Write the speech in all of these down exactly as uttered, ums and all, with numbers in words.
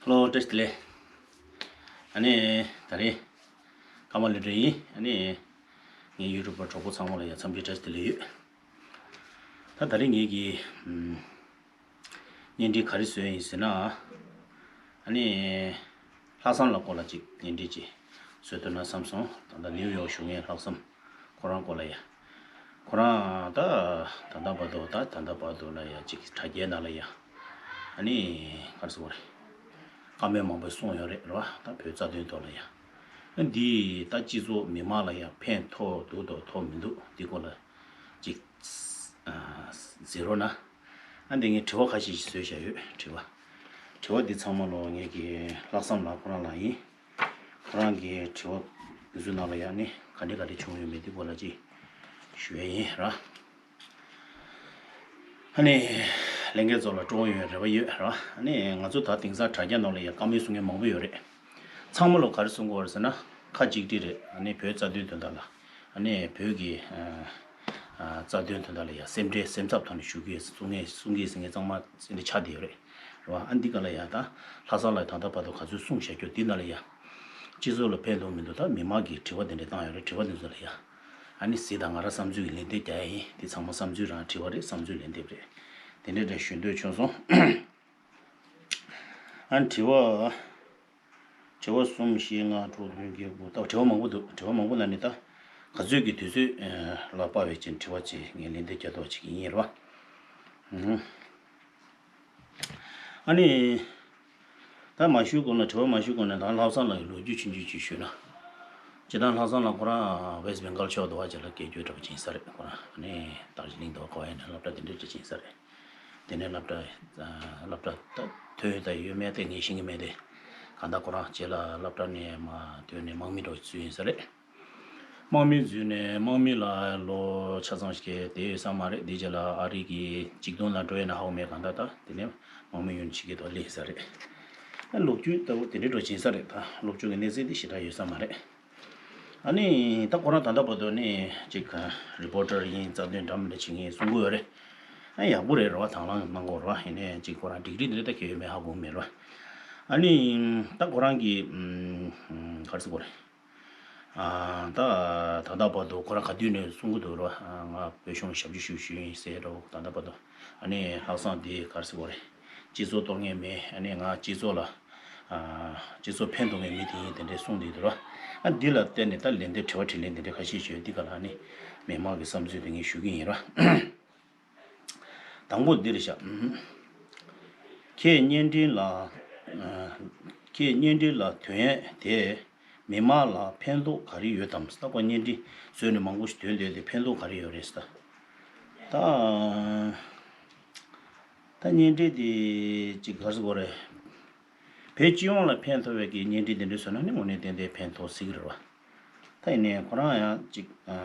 ཧེ་ལོ། བཀྲ་ཤིས་བདེ་ལེགས། ཨ་ནི་ད་རེས་ཀརྨ་ལྷུན་གྲུབ་ཡིན། ཨ་ནི་ངའི་ཡུ་ཊུབ་པར་གྲོགས་པོ་ཚང་མ་ལ་ཡང་འཚམས་འདྲི་བཀྲ་ཤིས་བདེ་ལེགས་ཡོད། ད་ད་རེས་ངེད་ཀྱིས་ཨམ་བརྙན་འཕྲིན་ག་རེ་བཟོས་ཡིན་ཟེར་ན། ཨ་ནི་ལྷག་བསམ་ལགས་སྐོར་ལ་ཅིག་བརྙན་འཕྲིན་ཅིག་བཟོ་ཐུབ་ན་བསམ་སོང་། ད་ལྟ་ནིའུ་ཡོག་བཞུགས་མཁན་ལྷག་བསམ། ཁོ་རང་སྐོར་ལ་ཡ། ཁོ་རང་ད་ད་ལྟ་བར་དུ་ད་ད་ལྟ་བར་དུ་ལ་ཡ་ཅིག་དྲ་རྒྱའི་ནང་ལ་ཡ། ཨ་ནི་ག་རེ་ཟེར་དགོས་རེད། བཀའ་མོལ་མང་པོ་གསུངས་ཡོད་རེད། རེད་བ། ད་བོད་རྩ་དོན་ཐོག་ལ་ཡ། ཨ་འདི་ད་སྤྱི་ཚོགས་མི་མང་ལ་ཡ་ཕན་ཐོགས་འདུག་དང་ཐོགས་མི་འདུག་འདི་སྐོར་ལ་ཅིག་ཨ་ཟེར་རོགས་གནང་། ཨ་འདི་ངས་དྲི་བ་ཁ་ཤས་ཤིག་བཟོས་བཞག་ཡོད། དྲི་བ། དྲི་བ་འདི་ཚང་མ་ལོ་ངེད་ཀྱི་ལྷག་བསམ་ལགས་ཁོ་རང་ལ་ཡིན། ཁོ་རང་གི་དྲི་བ་འདི་ཚོའི་ནང་ལ་ཡང་ནི་ག་འདྲ་ག་འདྲ་བྱུང་ཡོད་མེད་འདི་སྐོར་ལ་ཅིག་ཞུ་ཡ་ཡིན་ར། ཨ་ནི་ལྷན་རྒྱས་ཚོ་ལ་སྤྲོ་བོ་ཡོད་རེ་བ་ཡོད་ར། ཨ་ནི་ང་ཚོ་ད་དེང་སང་དྲ་རྒྱ་ནང་ལ་ཡང་བཀའ་མོལ་གསུང་མཁན་མང་པོ་ཡོད་རེད། ཚང་མ་ལ་ག་རེ་གསུང་གི་ཡོད་རེད་ཟེར་ན་ཁ་གཅིག་སྒྲིལ་རེད། ཨ་ནི་བོད་རྩ་དོན་དོན་དག་ལ། ཨ་ནི་བོད་ཀྱི་ཨ་ཨ་རྩ་དོན་དོན་དག་ལ་ཡང་སེམས་ཁྲལ་སེམས་འཚབ་ཐོག་ནས་ཞུ་གི་གསུང་གི་གསུང་གི་ཟེར་མཁན་ཚང་མ་སེམས་ཁྲལ་ཆགས་བསྡད་ཡོད་རེད། རེད་བ། ཨ་འདི་ག་ལ་ཡ་ད་ལྷག་བསམ་ལགས་ད་ལྟ་བར་དུ་ག་ཚོད་གསུངས་བཞག་རྒྱུ་འདི་ནང་ལ་ཡ། སྤྱི་ཚོགས་ལ་ཕན་ཐོགས་མི་འདུག་ད་མི་མང་གིས་དྲི་བ་དེ་འདྲ་བཏང་ཡོད་རེད། དྲི་བ་འདི་ཚོ་ལ་ཡ། ཨ་ནི་གཟིགས་དང་། ང་རང་བསམ་ཚུལ་གྱི་ལན་འདེབས་རྒྱག་ཡ་ཡིན། འདི་ཚང་མ་བསམ་ཚུལ་རང་དྲི་བ་རེད། བསམ་ཚུལ་ལན་འདེབས་རེད། དེ་འདྲ་འདྲ་ཞུ་འདོད་བྱུང་སོང་། ཨ་དྲི་བ། དྲི་བ་གསུམ་བཞི་ལྔ་དྲུག་བདུན་བརྒྱད་དགུ། ད་དྲི་བ་མང་པོ་འདུག་དྲི་བ་མང་པོ་ནང་ནས་ད་ག་ཚོད་ཀྱི་དུས་ཚོད་ལ་དཔག་པའི་ཅིག་དྲི་བ་ཅིག་ངས་ལན་འདེབས་རྒྱག་ཐུབ་པ་ཅིག་ཡིན་རེད་བ། ཨ་ནི། ད་མ་ཞུ་གོང་ལ། དྲི་བ་མ་ཞུ་གོང་ནས་ད་ལྷག་བསམ་ལགས་ཀྱི་ལོ་རྒྱུས་ཆུང་ཆུང་ཅིག་ཞུས་ན། སྤྱིར་བཏང་ལྷག་བསམ་ལགས་ཁོ་རང་ཝེ་སི་བེང་གལ་ཕྱོགས་དུ་བ་ཅིག་ལ་སྐད་སྒྱུར་འདྲ་པོ་ཅིག་ཡིན་ས་རེད། ཁོ་རང་ཨ་ནི་རྡོ་རྗེ་གླིང་དུ་བ་གོ་ཡ་ནས་སློབ་གྲྭ་དེ་འདྲ་ཅིག་ཡིན་ས་རེད། དེ་ནས་སློབ་གྲྭ་སློབ་གྲྭ་ད་ཐོན་ཡོད་ད་ཡོད་མེད་དེ་ངས་ཤེས་ཀྱི་མེད་དེ། གང་ལྟར་ཁོ་རང་རྗེས་ལ་སློབ་གྲྭ་ནས་མར་ཐོན་ནས་དམག་མི་འདྲ་པོ་ཅིག་ཚུད་ཡིན་ས་རེད། དམག་མི་འཛུལ་ནས་དམག་མི་ལ་ལོ་ཆ་ཚང་ཞིག་བསྡད་ཡོད་ས་མ་རེད། དེ་རྗེས་ལ་ཨ་རི་གི་ཅིག་དོན་ལ་འགྲོ་ཡས་ན་ཧ་གོ་མེད། གང་ལྟར་ད་དེ་ནས་དམག་མི་ཡུན་ཆིག་གི་ཐོག་སླེབས་ས་རེད། ཨ་ལོ་རྒྱུས་ལྟ་བུ་དེ་འདྲའི་འགྲོ་ཕྱིན་ས་རེད། ད་ལོ་རྒྱུས་ཀྱི་གནས་ཚུལ་དེ་ཞེ་དྲག་ཡོད་ས་མ་རེད། ཨ་ནི་ད་ཁོ་རང་ད་ལྟ་བར་དུ་ནི་ཅིག་རི་པོར་ཊར་ཡིན། རྩ་དོན་འདྲ་མི་འདྲ་བྱེད་མཁན་གསུང་གི་ཡོད་རེད། ཨ་ཡག་པོ་རེད། རེད་བ། དང་བླངས་གནང་གི་ཡོད་རེད་བ། ཡིན་ནའི་ཅིག་ཁོ་རང་ཌིག་རི་འདི་འདྲ་ད་ཁྱེར་ཡོད་མེད་ཧ་གོ་མེད་རེད་བ། ཨ་ནི་ད་ཁོ་རང་གི་ཨམ་ག་རེ་ཟེར་དགོས་རེད། ཨ་ད་ད་ལྟ་བར་དུ་ཁོ་རང་ག་དུས་ནས་གསུང་གི་འདུག་ར། ཨ་ང་བོད་གཞུང་ཞབས་ཕྱི་ཞུ་ཞུ་ཡིན་ཟེར་འགྲོ། ད་ལྟ་བར་དུ་ཨ་ནི་ལྷག་བསམ་དེ་ག་རེ་ཟེར་དགོས་རེད། སྤྱི་ཚོགས་གཏོར་མཁན་མེད། ཨ་ནི་ང་སྤྱི་ཚོགས་ལ་ཨ་སྤྱི་ཚོགས་ཕན་ཐོགས་མཁན་མི་དེ་ཡིན། དེ་འདྲའི་གསུང་བསྡད་འདུག་ར། ཨ་འདི་ལ་བརྟེན་ནས་ད་ལན་འདེབས་དྲི་བ་དྲིས་ལན་དེ་འདྲ་ཁ་ཤས་ཤིག་ཡོད། འདི་ག་ལ་ཨ་ནི་མི་མང་གི་བསམ་ཚུལ་དེ་ངས་ཞུ་གི་ཡིན་ར། དང་པོ་འདི་རེད་ཤག་ཁྱེད་བརྙན་འཕྲིན་ལ། ཨ། ཁྱེད་བརྙན་འཕྲིན་ལ་དོན་ཡས་དེ་མི་མང་ལ་ཕན་ཐོགས་ག་རེ་ཡོད་དམ། ད་ཁོ་བརྙན་འཕྲིན་བཟོས་ནས་མང་པོ་ཞིག་ཐོན་བསྡད་དེ་ཕན་ཐོགས་ག་རེ་ཡོད་རེད་ཟེར། ད་ད་བརྙན་འཕྲིན་དེ་ཅིག་ག་རེ་ཟེར་དགོས་རེད། བོད་སྤྱི་ཡོངས་ལ་ཕན་ཐོགས་པའི་གི་བརྙན་འཕྲིན་དེ་འདྲ་བཟོས་ན་ནི་དངོས་གནས་ཏན་ཏན་ཕན་ཐོགས་སྲིད་ཀྱི་རེད་བ། ད་ཡིན་ནའི་ཁོ་རང་ཡང་ཅིག་ཨ་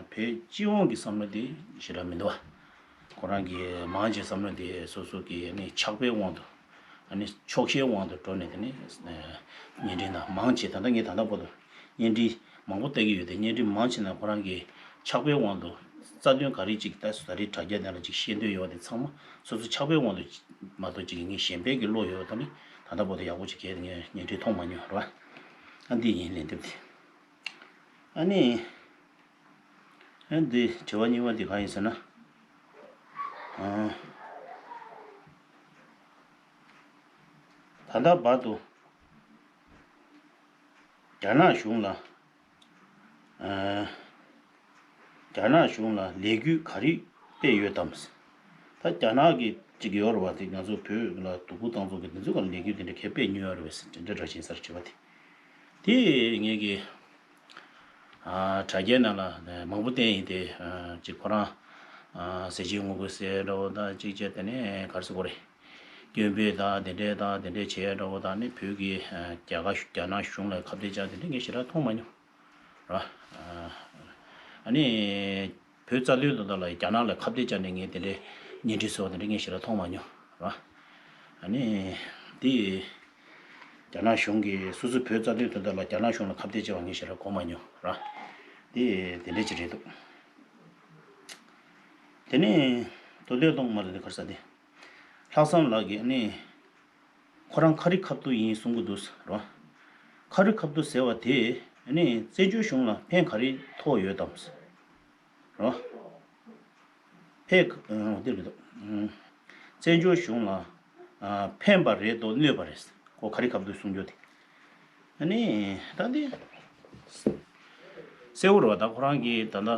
བོད་སྤྱི་ཡོངས་ཀྱི་བསམ་བློ་དེ་ཞེ་དྲག་མི་འདུག་བ། ཁོ་རང་གི་མང་ཆེ་བསམ་བློ་དེ་སོ་སོ་གི་ནི་ཆགས་པའི་དབང་དུ། ཨ་ནི་ཆོག་ཤེས་དབང་དུ་འགྲོ་ནས་དེ་ནི་བརྙན་འཕྲིན་དང་མང་ཆེ་ད་ལྟ་ངས་ད་ལྟ་བར་དུ་བརྙན་འཕྲིན་མང་པོ་བལྟ་གི་ཡོད་དེ། བརྙན་འཕྲིན་མང་ཆེ་ན་ཁོ་རང་གི་ཆགས་པའི་དབང་དུ་རྩ་དོན་ག་རེ་ཅིག་ད་ད་རེས་དྲ་རྒྱ་དེ་ལ་ཅིག་བཤད་འདོད་ཡོད་པ་དེ་ཚང་མ་སོ་སོ་ཆགས་པའི་དབང་དུ་མ་གཏོགས་ཅིག་ངས་གཞན་པའི་གི་བློ་ཡོད་པ་དང་ནི་ད་ལྟ་བར་དུ་ཡག་པོ་ཅིག་གལ་ཏེ་ངས་བརྙན་འཕྲིན་མཐོང་མ་མྱོང་རེད་བ། ཨ་འདི་ཡིན་ལན་འདེབས་དེ། ཨ་ནི། ཨ་འདི་དྲི་བ་གཉིས་པ་འདི་གང་ཡིན་ཟེར་ན། ཨ། ད་ལྟ་བར་དུ་རྒྱ་ནག་གཞུང་ལ། ཨ། རྒྱ་ནག་གཞུང་ལ་ལས་འགུལ་ག་རེ་སྤེལ་ཡོད་དམ། ད་རྒྱ་ནག་གི་ཅིག་ཡོད་རེད་བ། དེ་ང་ཚོ་བོད་ལ་སྡུག་པོ་བཏང་ཚོགས་ཀྱི་དེ་ཚོ་ག་ལས་འགུལ་དེ་འདྲ་གས་སྤེལ་མྱོང་ཡོད་རེད་བས་ཟེར་དེ་འདྲ་འདྲ་བཞིན་སར་དྲི་བ་དེ། དེ་ངས་ཀྱི། ཨ། དྲ་རྒྱའི་ནང་ལ་མང་པོ་བསྟན་ཡིན་ཏེ། ཨ། ཅིག་ཁོ་རང་། ཨ། ཟས་བཅད་ངོ་རྒོལ་ཟེར་འདྲ་བོ་དང་ཅིག་བྱས་དེ་ནས་ག་རེ་ཟེར་དགོས་རེད། སྐྱོན་འབོད་དང་དེ་འདྲས་དང་དེ་འདྲས་བྱས་འདྲ་བོ་དང་ནི་བོད་ཀྱི། ཨ། རྒྱ་གར་རྒྱ་ནག་གཞུང་ལ་ཁ་གཏད་བཅག་དེ་འདྲས་ངས་ཞེ་དྲག་མཐོང་མ་མྱོང་། ར། ཨ་ནི། བོད་རྩ་དོན་དོན་དག་ལ་རྒྱ་ནག་ལ་ཁ་གཏད་བཅག་ནས་ངས་དེ་འདྲའི་བརྙན་འཕྲིན་བཟོ་བ་དེ་འདྲ་ངས་ཞེ་དྲག་མཐོང་མ་མྱོང་ར། ཨ་ནི། དེ། རྒྱ་ནག་གཞུང་གིས་སོ་སོའི་བོད་རྩ་དོན་དོན་དག་ལ་རྒྱ་ནག་གཞུང་ལ་ཁ་གཏད་བཅག་པ་ངས་ཞེ་དྲག་གོ་མ་མྱོང་ར། དེ་དེ་འདྲ་ཅིག་རེད་འདུག་དེ་ནས་མདོ་སྟོད་གཏོང་མ་རེད་དེ་གར་ས་དེ། ལྷག་བསམ་ལགས་ཀྱིས་ཨ་ནི། ཁོ་རང་ཁ་རི་ཁ་ཐུག་ཡིན་གསུང་གི་འདུག་རོ། ཁ་རི་ཁ་ཐུག་ཟེར་བ་དེ་ནི་བཙན་བྱོལ་གཞུང་ལ་ཕན་ག་རེ་ཐོགས་ཡོད་དམ་རོ། ཕན་འདིར་གི་འདུག་བཙན་བྱོལ་གཞུང་ལ་ཕན་པ་རེད་དོ་གནོད་པ་རེད། ཁོ་ཁ་རི་ཁ་ཐུག་གསུང་རྒྱུ་དེ། ཨ་ནི་ད་འདི་གསལ་བོ་རེད་བ། ད་ཁོ་རང་གིས་ད་ལྟ་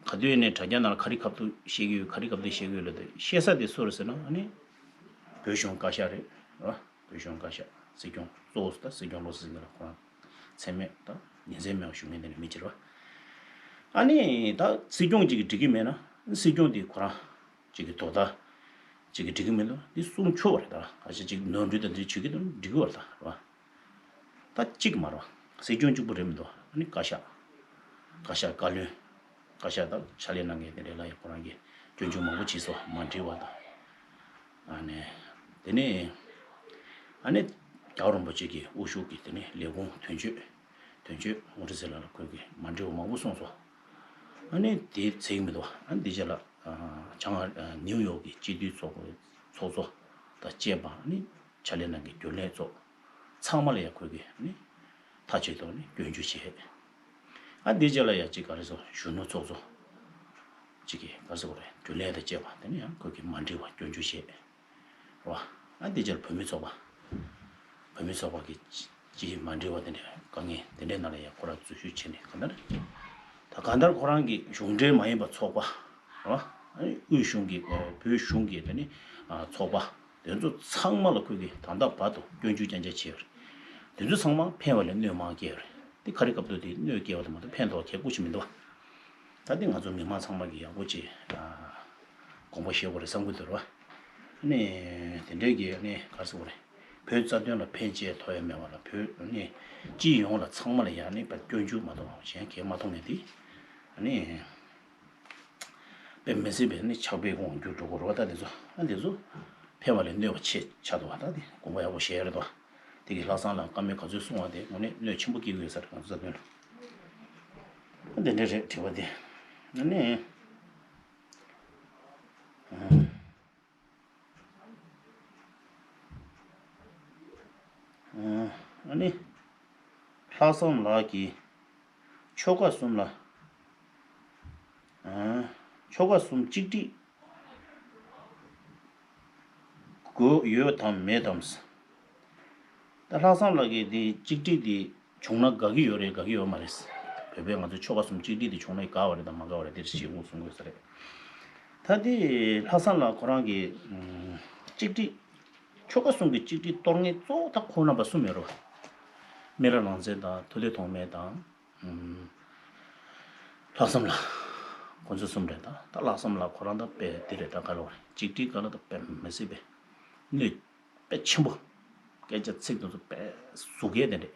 ག་དུས་ནས་དྲ་རྒྱ་ནང་ལ་ཁ་རི་ཁ་ཐུག་བཤད་ཀྱི་ཡོད། ཁ་རི་ཁ་ཐུག་བཤད་ཀྱི་ཡོད་ལ། དེ་བཤད་ས་དེ་སུ་རེད་ཟེར་ན། ཨ་ནི་བོད་གཞུང་བཀའ་ཤག་རེད་བ། བོད་གཞུང་བཀའ་ཤག་སྲིད་སྐྱོང་གཙོ་བོ་ད་སྲིད་སྐྱོང་བློ་བཟང་སེང་གེ་ལ་ཁོ་རང་མཚན་སྨད་ད་ཉིན་མཚན་མེད་པ་ཞུ་མཁན་དེ་འདྲ་མི་ཅིག་རེད་བ། ཨ་ནི་ད་སྲིད་སྐྱོང་གཅིག་གིས་འགྲིག་གི་མེད་ན་སྲིད་སྐྱོང་དེ་ཁོ་རང་གཅིག་གི་དོ་བདག་གཅིག་གིས་འགྲིག་གི་མེད་འདུག་འདི་གསུང་ཆོག་པ་རེད། ད་ཨ་ཅག་གཅིག་ནོར་འཁྲུལ་དང་འདི་བྱེད་ཀྱི་འདུག་འགྲིག་གི་བ་རེད། ད་རེད་བ། ད་གཅིག་མ་རེད་བ། སྲིད་སྐྱོང་གཅིག་པུ་རེད་མི་འདུག་ཨ་ནི་བཀའ་ཤག་བཀའ་ཤག་བཀའ་བློན། བཀའ་ཤག་ད་ཕྱག་ལས་གནང་མཁན་དེ་འདྲ་ལ་ཡང་ཁོ་རང་གིས་སྐྱོན་བརྗོད་མང་པོ་བྱས་སོང་། མ་འགྲིག་པ་དང་། ཨ་ནི་དེ་ནས་ཨ་ནི་རྒྱལ་བ་རིན་པོ་ཆེ་གི་དབུ་བཞུགས་ཀྱི་དེ་ནས་ལས་ཁུངས་དོན་གཅོད། དོན་གཅོད་ངོ་སྤྲོད་ཟེར་ལ་ལ་ཁོས་གི་མ་འགྲིག་པ་མང་པོ་གསུངས་སོང་། ཨ་ནི་དེ་ཚེག་མི་འདུག་ཨ་ནི་དེ་རྗེས་ལ་ཨ་བྱང་ཨ་ནིའུ་ཡོག་གི་སྤྱི་འཐུས་ཚོགས་ཚོགས་གཙོ་དང་བཅས་པ། ཨ་ནི་ཕྱག་ལས་གནང་མཁན་རྒྱུན་ལས་ཚོ་ཚང་མ་ལ་ཡང་ཁོས་གི་ཨ་ནི་མཐའ་གཅིག་ཏུ་ནི་སྐྱོན་བརྗོད་བྱས། ཨ་འདི་རྗེས་ལ་ཡང་གཅིག་ག་རེ་ཟེར། གཞོན་ནུ་ཚོགས་གཙོ་གཅིག་གིས་ག་རེ་ཟེར་དགོས་རེད། རྒྱུན་ལས་དང་བཅས་པ་དེ་ནི་ཡང་ཁོས་གི་མ་འགྲིག་པ་སྐྱོན་བརྗོད་བྱས། རེད་བ། ཨ་འདི་རྗེས་ལ་བུད་མེད་ཚོགས་པ། བུད་མེད་ཚོགས་པ་གི་ཅི་མ་འགྲིག་པ་དེ་འདྲ་དཀའ་ངལ་དེ་འདྲའི་ནང་ལ་ཡང་ཁོ་རང་འཛུལ་ཞུགས་བྱས་ནས་གང་ལྟར། ད་གང་ལྟར་ཁོ་རང་གི་གཞུང་འབྲེལ་མ་ཡིན་པ་ཚོགས་པ། རེད་བ། ཨ་ནི་དབུས་གཞུང་གི་ཨ་བོད་གཞུང་གི་དེ་ནི་ཨ་ཚོགས་པ་དེ་ཚོ་ཚང་མ་ལ་ཁོས་གི་ད་ལྟ་བར་དུ་སྐྱོན་བརྗོད་རྐྱང་རྐྱང་བྱས་ཡོད་རེད། དེ་ཚོ་ཚང་མ་ཕན་པ་ལས་གནོད་མང་སྐྱེལ་ཡོད་རེད། དེ་ཁ་རི་ཁ་ཐུག་དེ་གནོད་སྐྱེལ་བ་དེ་མ་གཏོགས་ཕན་ཐོགས་ཁྱད་ཁུ་ཅིག་མི་འདུག་བ། ད་འདི་ང་ཚོ་མི་མང་ཚང་མ་གིས་ཡག་པོ་ཅིག་ཨ་དགོངས་པ་བཞེས་དགོས་རེད་བསམ་གྱི་འདུག་ར། ཨ་ནི་དེ་འདྲའི་གི་ཨ་ནི་ག་རེ་ཟེར་དགོས་རེད། བོད་རྩ་དོན་ལ་ཕན་ཆེ་ཐོགས་ཡ་མེད་པ་ལ། བོད་ཨ་ནི་སྤྱི་ཡོངས་ལ་ཚང་མ་ལ་ཡ་ཨ་ནི་དཔེ་སྐྱོན་བརྗོད་མ་གཏོགས་གཞན་གང་ཡང་མ་མཐོང་མེད་དེ། ཨ་ནི་དཔེ་མི་སྲིད་པའི་ཨ་ནི་ཆགས་པའི་དབང་གྱུར་འགྲོ་གི་རེད་བ། ད་དེ་ཚོ་ཨ་དེ་ཚོ་ཕན་པ་ལས་གནོད་པ་ཆེ་ཆགས་འདུག་བ། ད་དེ་དགོངས་པ་ཡག་པོ་བཞེས་ཡ་རེད་དོ། དེ་གི་ལྷག་བསམ་ལགས་བཀའ་མོལ་ག་ཚོད་གསུང་བ་དེ་དངོས་གནས་གནོད་ཆེན་པོ་སྐྱེལ་གྱི་ཡོད་ས་རེད། ང་ཚོ་རྩ་དོན་ལ། དེ་འདྲ་རེད་དྲི་བ་དེ། ཨ་ནི། ཨ་ནི། ལྷག་བསམ་ལགས་ཀྱིས་ཆོལ་ཁ་གསུམ་ལ། ཨ་ཆོལ་ཁ་གསུམ་གཅིག་སྒྲིལ་དགོས་ཡོད་དམ་མེད་དམ། ད་ལྷག་བསམ་ལགས་ཀྱིས་འདི་གཅིག་སྒྲིལ་འདི་བྱུང་ན་དགའ་གི་ཡོད་རེད་དགའ་གི་ཡོད་མ་རེད། བོད་པས་ང་ཚོ་ཆོལ་ཁ་གསུམ་གཅིག་སྒྲིལ་འདི་བྱུང་ན་དགའ་བ་རེད་དམ་མ་དགའ་བ་རེད་འདིར་ཞེ་དགུང་གསུང་དགོས་ས་རེད། ད་འདི་ལྷག་བསམ་ལགས་ཁོ་རང་གིས་ཨམ་གཅིག་སྒྲིལ། ཆོལ་ཁ་གསུམ་གྱི་གཅིག་སྒྲིལ་གཏོར་མཁན་གཙོ་བོ་ད་ཁོང་རྣམ་པ་གསུམ་ཡོད་རེད་བ། སྨན་བླ་རང་བཙན་དང་ཐུབ་བསྟན་ཐོགས་མེད་དང་། ཨམ། ལྷག་བསམ་ལགས། ཁོང་ཚོ་གསུམ་རེད། ད་ད་ལྷག་བསམ་ལགས་ཁོ་རང་ད་དཔེ་དེ་རེད། ད་ག་རེ་རེད། གཅིག་སྒྲིལ་སྒང་ལ་ད་དཔེ་མི་སྲིད་པའི་གནོད་དཔེ་ཆེན་པོ། སྐད་ཆ་ཚིག་དེ་ཚོ་དཔེ་ཟུག་གེ་དེ་འདྲས།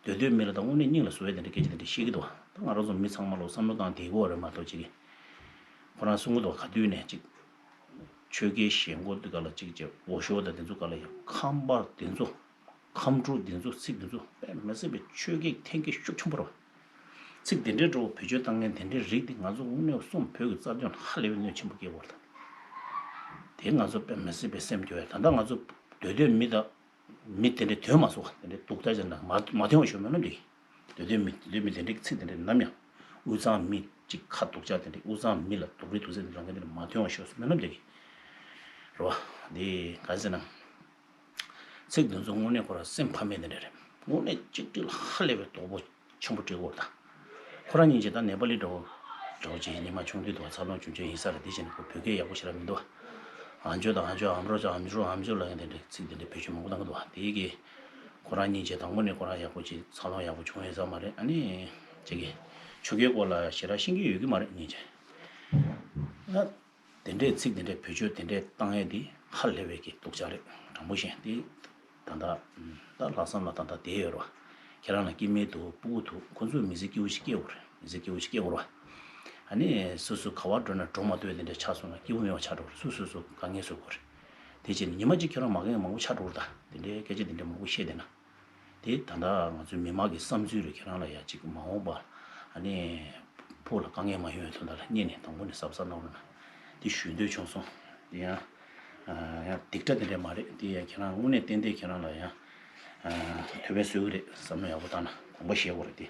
སྡོད་སྡོད་མི་ལ་ད་དངོས་གནས་སྙིང་ལ་ཟུག་ཡ་དེ་འདྲས་སྐད་ཆ་དེ་འདྲས་བཤད་ཀྱི་འདུག་ད་ང་རང་ཚོ་མི་ཚང་མ་ལོ་བསམ་བློ་བཏང་བསྡད་དགོས་རེད་མ་གཏོགས་ཅིག་གིས། ཁོ་རང་གསུང་གི་འདུག་ག་དུས་ནས་ཅིག་ཆོལ་ཁའི་ཞེན་ཁོག་དེ་ག་ལ་ཅིག་ཅིག་འོ་ཤོ་དང་དེ་ཚོ་ག་ལ་ཡ་ཁམས་པ་དེ་ཚོ། ཁམས་ཕྲུག་འདི་ཚོ་ཚིག་འདི་ཚོ་དཔེ་མི་སྲིད་པའི་ཆོས་ཀྱི་འཐེན་འཁྱེར་ཤུགས་ཆེན་པོ་རེད་བ། ཚིག་འདི་འདྲའི་འགྲོ་བེད་སྤྱོད་བཏང་མཁན་དེ་འདྲའི་རིགས་འདི་ང་ཚོ་དངོས་གནས་གསུམ་བོད་ཀྱི་རྩ་དོན་ཧ་ལས་པའི་གནོད་ཆེན་པོ་སྐྱེལ་བ་རེད། དེ་ང་ཚོ་དཔེ་མི་སྲིད་པའི་སེམས་སྐྱོ་བས། ད་ལྟ་ང་ཚོ་སྡོད་སྡོད་མི་དང་མི་དེ་འདྲའི་ཐོན་མ་སོང་བ། དེ་འདྲའི་སྡུག་ཅག་ཅན་དང་མ་མ་ཐོན་པ་ཤོག་སྨོན་ལམ་འདེབས་ཀྱི། སྡོད་སྡོད་མི་སྡོད་སྡོད་མི་དེ་འདྲའི་ཚིག་དེ་འདྲའི་ནམ་ཡང་དབུས་གཙང་མི་གཅིག་ཁ་སྡུག་ཅག་དེ་འདྲའི་དབུས་གཙང་མི་ལ་སྡུག་རུས་སྡུག་ཚད་དེ་རང་ག་དེ་འདྲ་མ་ཐོན་པ་ཤོག་སྨོན་ལམ་འདེབས་ཀྱི། རེད་བ། འདི་ག་རེ་ཟེར་ན། ཚིག་འདི་ཚོ་དངོས་གནས་ཁོ་རང་སེམས་ཕམ་མེད་དེ་འདྲ་རེད། དངོས་གནས་གཅིག་སྒྲིལ་ཧ་ལས་པའི་དོག་པོ་ཆེན་པོ་སྤྲད་ཡོད་ད། ཁོ་རང་སྙིང་རྗེ་ད་ནེ་པ་ལི་འདྲ་བོ་འདྲ་བོ་ཅིག་ཉི་མ་ཆུང་དུས་དུ་བ་འཚར་ལོངས་བྱུང་ཆོག་ཡིན་ས་རེད། དེ་བཞིན་ནས་ཁོ་བོད་སྐད་ཡག་པོ་ཞེ་དྲག་མི་འདུག་ཨ་མཆོག་དང་ཨ་མཆོག་ཨམ་རོ་ཅོག་ཨམ་ཅོག་ཨམ་ཅོག་ལབ་མཁན་དེ་འདྲ་ཚིག་དེ་འདྲ་བེད་སྤྱོད་མང་པོ་བཏང་གི་འདུག་དེ་གི་ཁོ་རང་སྙིང་རྗེ་དང་པོ་ནས་ཁོ་རང་ཡག་པོ་ཅིག་འཚར་ལོངས་ཡག་པོ་བྱུང་ཡོད་ས་མ་རེད། ཨ་ནི་ཅིག་གི་ཆོལ་ཁའི་སྐོར་ལ་ཞེ་དྲག་ཤེས་ཀྱི་ཡོད་ཀྱི་མ་རེད་སྙིང་རྗེ། ཨ། དེ་འདྲའི་ཚིག་དེ་འདྲའི་བེད་སྤྱོད་དེ་འདྲའི་བཏང་ཡས་དེ་ཧ་ལས་པའི་གི་སྡུག་ཅག་རེད། དྲང་པོ་བཤད་དེ། ད་ལྟ་ད་ལྷག་བསམ་ལགས་ད་ལྟ་བསྡད་ཡོད་རེད་བ། ཁྱེད་རང་ལ་སྐྱེ་དམན་འདུག་སྤུ་གུ་འདུག་ཁོ་ཚོས་མི་ཚེ་སྐྱིད་པོ་ཞིག་སྐྱེལ་དགོས་རེད། མི་ཚེ་སྐྱིད་པོ་ཞིག་སྐྱེལ་དགོས་རེད་བ། ཨ་ནི་སོ་སོ་ག་པར་འགྲོ་ན་འགྲོ་མ་ཐུབ་པའི་དེ་འདྲའི་ཆགས་སོང་ན་སྐྱིད་པོ་མེད་པ་ཆགས་འགྲོ་གི་རེད། སོ་སོ་སོ་དཀའ་ངལ་བཟོ་དགོས་རེད། དེ་བྱས་ནས་ཉི་མ་གཅིག་ཁྱེད་རང་མ་དཀའ་ངལ་མང་པོ་ཆགས་འགྲོ་གི་རེད་ད། དེ་འདྲའི་སྐད་ཆ་དེ་འདྲ་མང་པོ་བཤད་བསྡད་ན། དེ་ད་ལྟ་ང་ཚོའི་མི་མང་གི་བསམ་ཚུལ་རེད། ཁྱེད་རང་ལ་ཡ་གཅིག་མ་འོངས་པ་ཨ་ནི་ཕུགས་ལ་དཀའ་ངལ་མ་ཡོང་བའི་དོན་དག་ལ་སྙིང་ནས་དང་པོ་ནས་གཟབ་གཟབ་གནང་རོགས་གནང་། དེ་ཞུ་འདོད་བྱུང་སོང་། དེ་ཡང་ ཡང་སྡིག་སྒྲ་དེ་འདྲས་མ་རེད། དེ་ཡང་ཁྱེད་རང་དངོས་གནས་ཏན་ཏན་ཁྱེད་རང་ལ་ཡང་ཐུགས་ཕན་གསོས་ཀྱི་རེད། བསམ་བློ་ཡག་པོ་བཏང་ན་དགོངས་པ་བཞེས་དགོས་རེད་དེ།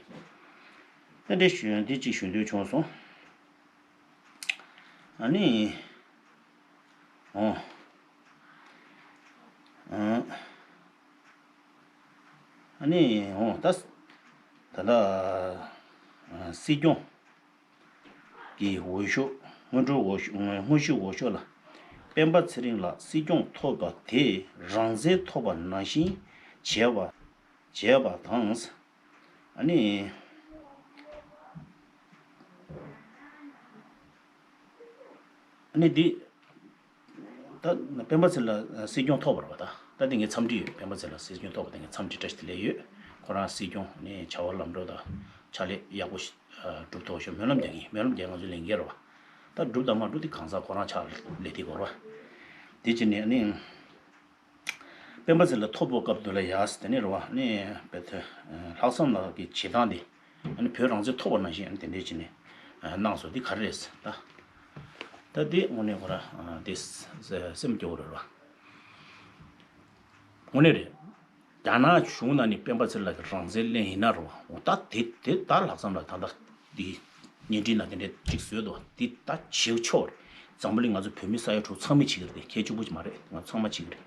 ད་འདྲས་ཞུ་ཡང་དེ་གཅིག་ཞུ་འདོད་བྱུང་སོང་། ཨ་ནི། ཨོ། ཨ། ཨ་ནི་ཨོ་ད། ད་ལྟ་ཨ་སྲིད་སྐྱོང་གི་འོས་ཤོག་སྔོན་འགྲོའི་འོས་ཤོག་སྔོན་ཞུགས་འོས་ཤོག་ལ་སྤེན་པ་ཚེ་རིང་ལགས་སྲིད་སྐྱོང་ཐོབ་པ་དེ་རང་བཙན་ཐོབ་པ་ནང་བཞིན་བྱས་པ་བྱས་པ་དང་། ཨ་ནི། ཨ་ནི་འདི། ད་སྤེན་པ་ཚེ་ལགས་སྲིད་སྐྱོང་ཐོབ་པ་རེད་པ། ད་ད་འདི་ངས་འཚམས་འདྲི་ཡོད། སྤེན་པ་ཚེ་ལགས་སྲིད་སྐྱོང་ཐོབ་པ་དེ་ངས་འཚམས་འདྲི་བཀྲ་ཤིས་བདེ་ལེགས་ཡོད། ཁོ་རང་སྲིད་སྐྱོང་ནས་བྱ་བ་ལམ་འགྲོ་དང་ཕྱག་ལས་ཡག་པོ་ཞིག་སྒྲུབ་ཐུབ་ཤོག་སྨོན་ལམ་རྒྱག་གི་ཡིན། སྨོན་ལམ་རྒྱག་ང་ཚོའི་ལས་འགན་རེད་པ། ད་སྒྲུབ་དང་མ་སྒྲུབ་དེ་གང་ཟག་ཁོ་རང་ཕྱག་ལས་དེ་དགོས་རེད་པ། དེ་བྱས་ནས་ཨ་ནི། སྤེན་པ་ཚེ་ལགས་ཐོབ་པའི་སྐབས་དུ་ལ་ཡ་དེ་ནས་རེད་པ། ནས་བེ་ཐེ་ལྷག་བསམ་ལགས་ཀྱི་བྱེད་སྟངས་དེ་ཨ་ནི་བོད་རང་བཙན་ཐོབ་པ་ནང་བཞིན་ཨ་ནི་དེ་འདྲས་བྱས་ནས་གནང་སོང་། འདི་ག་རེ་རེད་ཟེར་ད། ད་འདི་དངོས་གནས་ཁོ་ར་འདི་སེམས་སྐྱོ་བོ་རེད་པ། དངོས་གནས་རེད། རྒྱ་ནག་གཞུང་ནང་ནས་སྤེན་པ་ཚེ་ལགས་ཀྱི་རང་བཙན་ལེན་ཡིན་ན་རེད་པ། འོ་ད་དེ་དེ་ད་ལྷག་བསམ་ལགས་ད་ལྟ་འདི་བརྙན་འཕྲིན་ནང་དེ་འདྲས་ཅིག་བཟོས་འདུག་འདི་ད་བྱེད་ཆོག་རེད། འཛམ་བུ་གླིང་ང་ཚོ་བོད་མི་ས་ཡ་དྲུག་ཚང་མས་བྱེད་ཀྱི་རེད། ཁྱད་གཅིག་པུ་ཅིག་མ་རེད། ང་ཚང་མ་བྱེད་ཀྱི་རེད།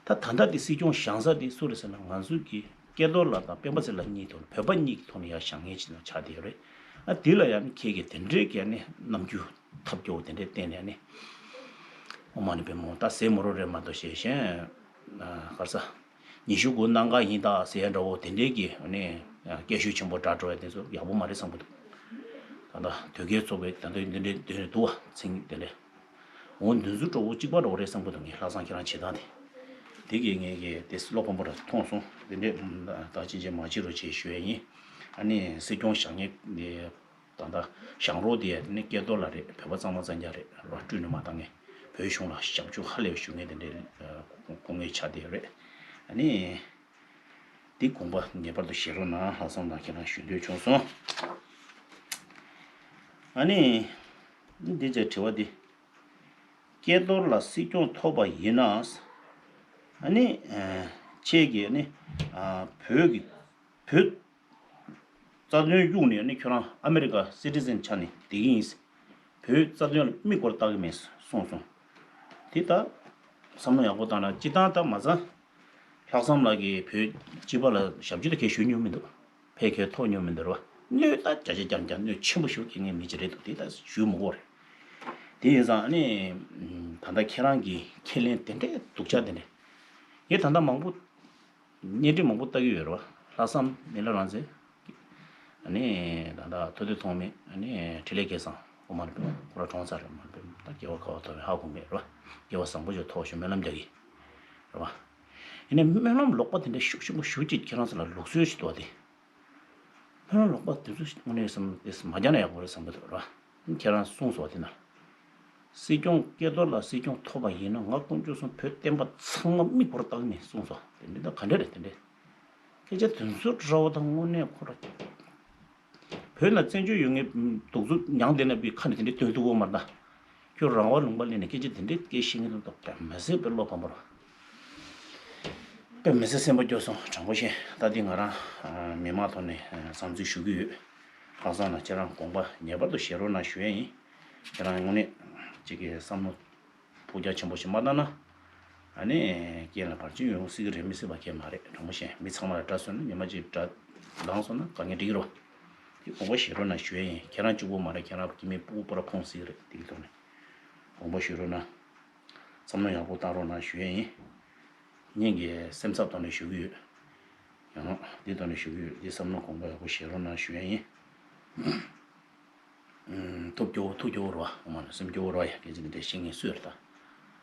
ད་ད་ལྟ་འདི་སྲིད་སྐྱོང་བཞེངས་ས་དེ་སུ་རེད་ཟེར་ན། ང་ཚོ་གི་སྐལ་རྡོར་ལགས་དང་སྤེན་པ་ཚེ་ལགས་གཉིས་ཐོག་ནས་བོད་པ་གཉིས་ཀྱི་ཐོག་ནས་ཡར་བཞེངས་མཁན་ཅིག་ན་ཆགས་བསྡད་ཡོད་རེད། ཨ་འདི་ལ་ཡང་ནི་ཁྱེད་ཀྱིས་དེ་འདྲའི་གི་ནི་རྣམ་འགྱུར་ཐབས་སྐྱོ་བོ་དེ་འདྲའི་བསྟན་ནས་ནི། ཨོ་མ་ཎི་པདྨེ་ཧཱུྃ། ད་ཟས་མོ་རོ་རེད་མ་གཏོགས་ཞེས་གཞན། ག་རེ་ཟ། ཉི་ཤུ་དགུ་གནམ་གང་ཡིན་ད་ཟེར་ཡ་འདྲ་བོ་དེ་འདྲའི་གི་ནི་སྐད་ཤུགས་ཆེན་པོ་སྒྲ་སྒྲོག་ཡ་དེ་ཚོ་ཡག་པོ་མ་རེད་བསམ་གི་འདུག་ད་ལྟ་དོལ་རྒྱལ་ཚོགས་པའི་ད་ལྟ་འདི་འདྲའི་འདི་འདྲ་འདུག་བ། ཚིག་དེ་འདྲ། འོ་འདི་ཚོ་འདྲ་བོ་གཅིག་པ་འདྲ་བོ་རེད་བསམ་གི་འདུག་ངས་ལྷག་བསམ་ཁྱེད་རང་བྱེད་སྟངས་དེ། དེ་གིས་ངས་གི་དེ་བློ་ཕམ་པོ་ར་མཐོང་སོང་། དེ་འདྲས་ད་ཕྱིན་ཆད་མ་བྱེད་རོགས་བྱེད་ཞུ་ཡ་ཡིན། ཨ་ནི་སྲིད་སྐྱོང་བཞེངས་མཁན་དེ་ད་ལྟ་བཞེངས་རོགས་དེ་ནི་སྐལ་རྡོར་ལགས་རེད། བོད་པ་གཙང་མ་གཙང་རྐྱང་རེད་ར། བཀྲུས་ནས་མ་བཏང་མཁན། བོད་གཞུང་ལ་ཞབས་ཕྱི་ཧ་ལས་པ་ཞུ་མཁན་དེ་འདྲས་སྐུ་ངལ་ཆགས་བསྡད་ཡོད་རེད། ཨ་ནི། འདི་དགོངས་པ་ངེས་པར་དུ་བཞེས་རོགས་གནང་། ལྷག་བསམ་དང་ཁྱེད་རང་ཞུ་འདོད་བྱུང་སོང་། ཨ་ནི། འདི་ཅག་དྲི་བ་འདི། སྐལ་རྡོར་ལགས་སྲིད་སྐྱོང་ཐོབ་པ་ཡིན་ན། ཨ་ནི། ཁྱེད་ཀྱིས་ནི། བོད་ཀྱི་བོད་རྩ་དོན་གཡུགས་ནས་ནི་ཁྱོད་རང་ཨ་མེ་རི་ཀ་སི་ཊི་ཟན་ཆགས་ནས་བསྡད་ཀྱི་ཡིན། བོད་རྩ་དོན་ལ་མིག་སྒོར་བལྟ་གི་མེད་གསུངས་སོང་། དེ་ད་བསམ་བློ་ཡག་པོ་བཏང་ན། སྤྱིར་བཏང་ད་མ་ཚད་ལྷག་བསམ་ལགས་ཀྱིས་བོད་སྤྱི་པ་ལ་ཞབས་ཕྱི་ད་གས་ཞུ་མྱོང་མི་འདུག་ཕལ་ཆེར་ཐོབ་མྱོང་མི་འདུག་རེད་པ། གནོད་ད་བརྒྱ་ཆ་བརྒྱ་གནོད་ཆེན་པོ་ཞིག་སྐྱེལ་མཁན་མི་ཅིག་རེད་འདུག་དེ་ད་ཞུ་མི་དགོས་རེད། དེ་ཡིན་ཙང་ཨ་ནི། ད་ལྟ་ཁྱེད་རང་གི་ཁས་ལེན་དེ་འདྲའི་སྡུག་ཅག་དེ་འདྲ། ངས་ད་ལྟ་མང་པོ། བརྙན་འཕྲིན་མང་པོ་ལྟ་གི་ཡོད་རེད་པ། ལྷག་བསམ་མི་ལ་རང་བཙན། ཨ་ནི་ད་ལྟ་ཐུབ་བསྟན་ཐོགས་མེད། ཨ་ནི་འཕྲིན་ལས་སྐལ་བཟང་། ཨོ་མ་ཎི་པདྨེ་ཧཱུྃ། ཁོ་ར་གྲོངས་ཚར་རེད། ཨོ་མ་ཎི་པདྨེ་ཧཱུྃ། ད་སྐྱེ་བ་ག་པར་ཐོབ་པའི་ཧ་གོ་མེད་རེད་པ། སྐྱེ་བ་བཟང་པོ་ཞིག་ཐོབ་ཤོག་སྨོན་ལམ་རྒྱག་གི་རེད་པ། ཡིན་ནའི་སྨོན་ལམ་ལོག་པ་དེ་འདྲ་ཤུགས་ཆེན་པོ་ཞེ་ཅིག་ཁྱེད་རང་ཚོ་ལ་ལུགས་སྲོལ་ཞིག་འདུག་པ་དེ། སྨོན་ལམ་ལོག་པ་དེ་ཚོ་དངོས་གནས་བསམ་དེ་མ་རྒྱག་ན་ཡག་པོ་རེད་བསམ་གི་འདུག་རེད་པ། ཁྱེད་རང་གསུངས་སོང་བ་དེ་ན། སྲིད་སྐྱོང་སྐལ་རྡོར་ལགས་སྲིད་སྐྱོང་ཐོབ་པ་ཡིན་ན་ང་དཀོན་མཆོག་གསུམ་བོད་བསྟན་པ་ཚང་མ་མིག་སྒོར་བལྟ་གི་མེད་གསུངས་སོང་། དེ་འདྲ་ད་ག་འདྲ་རེད་དེ་འདྲ། སྐད་ཆ་དེ་ཚོ་འདྲ་བོ་དང་དངོས་གནས་ཁོ་ར། བོད་ནང་བཙན་བྱོལ་ཡོད་མཁན་གདུག་རྩུབ་མྱངས་བསྡད་ན་པའི་ཁ་ནས་དེ་འདྲ་སྟོན་ཐུབ་ཀྱི་ཡོད་མ་རེད་ད། ཁྱོད་རང་དབང་ལུང་པ་ལེན་ནས་སྐད་ཆ་དེ་འདྲའི་སྐད་བཤད་མཁན་དེ་ཚོ་དཔེ་མི་སྲིད་པའི་བློ་ཕམ་པོ་རེད། དཔེ་མི་སྲིད་སེམས་པ་སྐྱོ་སོང་། དྲང་པོ་བཤད། ད་འདི་ང་རང་མི་མང་ཐོག་ནས་བསམ་ཚུལ་ཞུ་གི་ཡོད། ལྷག་བསམ་ལགས་ཁྱེད་རང་དགོངས་པ་ངེས་པར་དུ་བཞེས་རོགས་གནང་ཞུ་ཡས་ཡིན། ཁྱེད་རང་དངོས་གནས་གཅིག་གི་བསམ་བློ་ཕུགས་རྒྱ་ཆེན་པོ་ཞིག་མ་བཏང་ན། ཨ་ནི་རྐྱེན་ལ་བར་ཆད་ཡོང་སྲིད་ཀྱི་རེད་མི་སྲིད་པ་གང་ཡང་མ་རེད། དྲང་པོ་བཤད། མི་ཚང་མ་ལ་དགྲ་བཟོས་ན་ཉི་མ་གཅིག་དགྲ་ལངས་སོང་ན་དཀའ་ངལ་འཕྲད་ཀྱི་རེད་པ། དེ་དགོངས་པ་བཞེས་རོགས་གནང་ཞུ་ཡས་ཡིན། ཁྱེད་རང་གཅིག་པོ་མ་རེད། ཁྱེད་རང་གི་མི་སྤུ་གུ་པོ་ར་ཕོངས་སྲིད་ཀྱི་རེད། དེ་གི་ཐོག་ནས་དགོངས་པ་བཞེས་རོགས་གནང་། བསམ་བློ་ཡག་པོ་བཏང་རོགས་གནང་ཞུ་ཡས་ཡིན། སྙིང་གི་སེམས་འཚབ་ཐོག་ནས་ཞུ་གི་ཡོད། ཡང་འདི་ཐོག་ནས་ཞུ་གི་ཡོད། འདི་བསམ་བློ་དགོངས་པ་ཡག་པོ་བཞེས་རོགས་གནང་ཞུ་ཡས་ཡིན། ཐུགས་སྐྱོ་བོ་ཐུགས་སྐྱོ་བོ་རེད་པ། ཨོ་མ་ལ་སེམས་སྐྱོ་བོ་རེད་པ། ཡ་སྐད་ཆ་འདི་འདྲ་བཤད་མཁན་སུ་ཡོད་རེད་ད།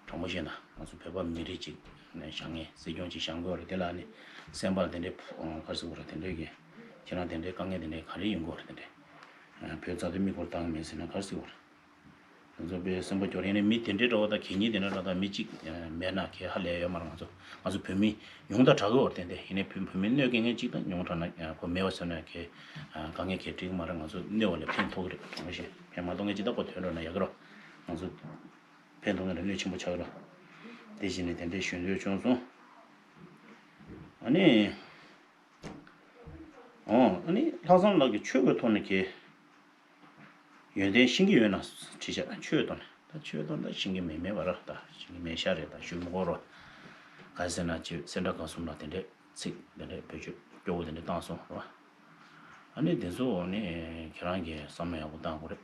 དྲང་པོ་བཤད་ན་ང་ཚོ་བོད་པ་མི་རིགས་གཅིག་ནས་བཞེངས་མཁན་སྲིད་སྐྱོང་གཅིག་བཞེངས་དགོས་རེད། དེ་ལ་ནི་སེམས་པ་ལ་དེ་འདྲའི་ག་རེ་ཟེར་དགོས་རེད། དེ་འདྲའི་གི་ཁྱེད་རང་དེ་འདྲའི་དཀའ་ངལ་དེ་འདྲའི་ག་རེ་ཡོང་གི་ཡོད་རེད། དེ་འདྲའི་བོད་རྩ་དོན་མིག་སྒོར་བཏང་གི་མེད་ཟེར་ན་ག་རེ་ཟེར་དགོས་རེད། ང་ཚོ་དཔེ་སེམས་པ་སྐྱོ་རེད། ཡིན་ནའི་མི་དེ་འདྲའི་འདྲ་བོ་དང་གད་སྙིགས་དེ་འདྲ་འདྲ་དང་མི་གཅིག་མེད་ན་གལ་ཧ་ལས་ཡོད་མ་རེད། ང་ཚོ་ང་ཚོ་བོད་མི་ཉུང་དང་དྲག་གི་ཡོད་རེད། དེ་འདྲ་ཡིན་ནའི་བོད་བོད་མི་གནོད་སྐྱེལ་མཁན་གཅིག་དང་ཉུང་དྲགས་ན་ཁོ་མེད་པ་བཟོས་ན་གལ་དཀའ་ངལ་གལ་འཕྲད་ཀྱི་མ་རེད། ང་ཚོ་གནོད་པ་ལས་ཕན་ཐོགས་ཀྱི་རེད། དྲང་པོ་བཤད། ཕན་མ་ཐོགས་མཁན་ཅིག་ད་ཁོ་ཐོན་འགྲོ་ན་ཡག་གི་རེད། ང་ཚོ་ཕན་ཐོགས་མཁན་རེད། གནོད་ཆེན་པོ་ཆགས་ཀྱི་རེད། དེ་བཞིན་ནི་དེ་འདྲའི་ཞུ་འདོད་བྱུང་སོང་། ཨ་ནི། ཨོ། ཨ་ནི་ལྷག་བསམ་ལགས་ཀྱིས་ཆོས་ཀྱི་ཐོག་ནས་ཀྱི་ཡོན་ཏན་ཤེས་ཀྱི་ཡོད་ན་དྲིས་ཤག་ཆོས་ཐོག་ནས། ད་ཆོས་ཐོག་ནས་ཤེས་ཀྱི་མེད་མེད་པ་ར། ད་ཤེས་ཀྱི་མེད་ཤག་རེད། ད་ཞུ་མི་དགོས་རོ། ག་རེ་ཟེར་ན་ཅིག་སེ་འབྲས་དགའ་གསུམ་ལ་དེ་འདྲའི་ཚིག་དེ་འདྲའི་བེད་སྤྱོད་སྐྱོ་བོ་དེ་འདྲ་བཏང་སོང་ར། ཨ་ནི་དེ་ཚོ་ནི་ཁྱེད་རང་གིས་བསམ་བློ་ཡག་པོ་བཏང་དགོས་རེད་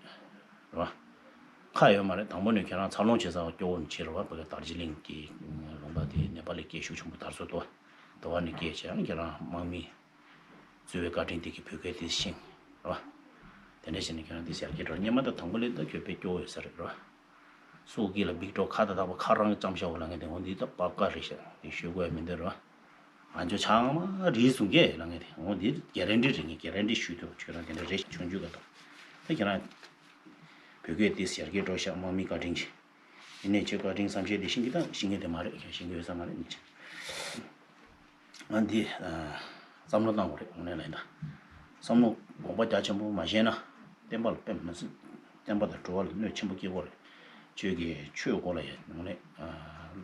ར། ཁག་ཡོད་མ་རེད། དང་པོ་ནས་ཁྱེད་རང་འཚར་ལོངས་བྱེད་ས་སྐྱོ་བོ་ནས་བྱེད་རོགས། བོད་ཀྱི་དར་ཇི་ལིང་གི་ལུང་པ་དེ་ནེ་པ་ལི་སྐད་ཤུགས་ཆེན་པོ་དར་སོང་དོ། དོ་བ་ནས་སྐད་བྱས། ཨ་ནི་ཁྱེད་རང་དམག་མི་གཙོས་པའི་བཀའ་དྲིན་དེ་གིས་བོད་སྐད་དེ་ཤེས་ར། དེ་འདྲ་བྱས་ནས་ཁྱེད་རང་དེ་ཡར་རྒྱས་འགྲོ། སྔོན་མ་ད་དང་པོ་ལས་ད་ཁྱོད་དཔེ་སྐྱོ་བོ་ཡོད་ས་རེད་ར། སྲོག་སྐྱིད་ལ་འབིགས་འགྲོ། ཁ་ད་དག་པ་ཁ་རང་བཅམ་ཤ་བོ་ལ་ངས་དེ་འོ་འདི་ད་པ་ཀ་རེད་ཤག་དེ་ཤོད་དགོས་ཡ་མི་འདུག་ར། ང་ཚོ་ཆང་མ་རིལ་སུང་གས་ལ་ངས་དེ་འོ་འདི་གེ་རན་ཊི་རེད། ངས་གེ་རན་ཊི་ཞུས་ཐུབ། ཁྱོད་རང་དེ་འདྲ་རེད་བྱུང་རྒྱུ་ག་ད། ད་ཁྱེད་རང་བོད་སྐད་དེ་ཡར་རྒྱས་འགྲོ་ཤག་དམག་མི་བཀའ་དྲིན་གྱིས། ཡིན་ནའི་ཁྱོད་བཀའ་དྲིན་བསམ་ཤེས་དེ་ཤེས་ཀྱི་དང་ཤེས་ཀྱི་དེ་མ་རེད། ཁྱོད་ཤེས་ཀྱི་ཡོད་ས་མ་རེད། ཨ་འདི་བསམ་བློ་བཏང་དགོས་རེད། དངོས་གནས་ལ་ཡིན་ད། བསམ་བློ་དགོངས་པ་རྒྱ་ཆེན་པོ་མ་བཞེས་ན་བསྟན་པ་ལ་དཔེ་མི་སྲིད། བསྟན་པ་དང་འགྲོ་བ་ལ་གནོད་ཆེན་པོ་སྐྱེལ་གྱི་རེད། ཁྱོད་ཀྱིས་ཆོས་སྐོར་ལ་ཡ་དངོས་གནས་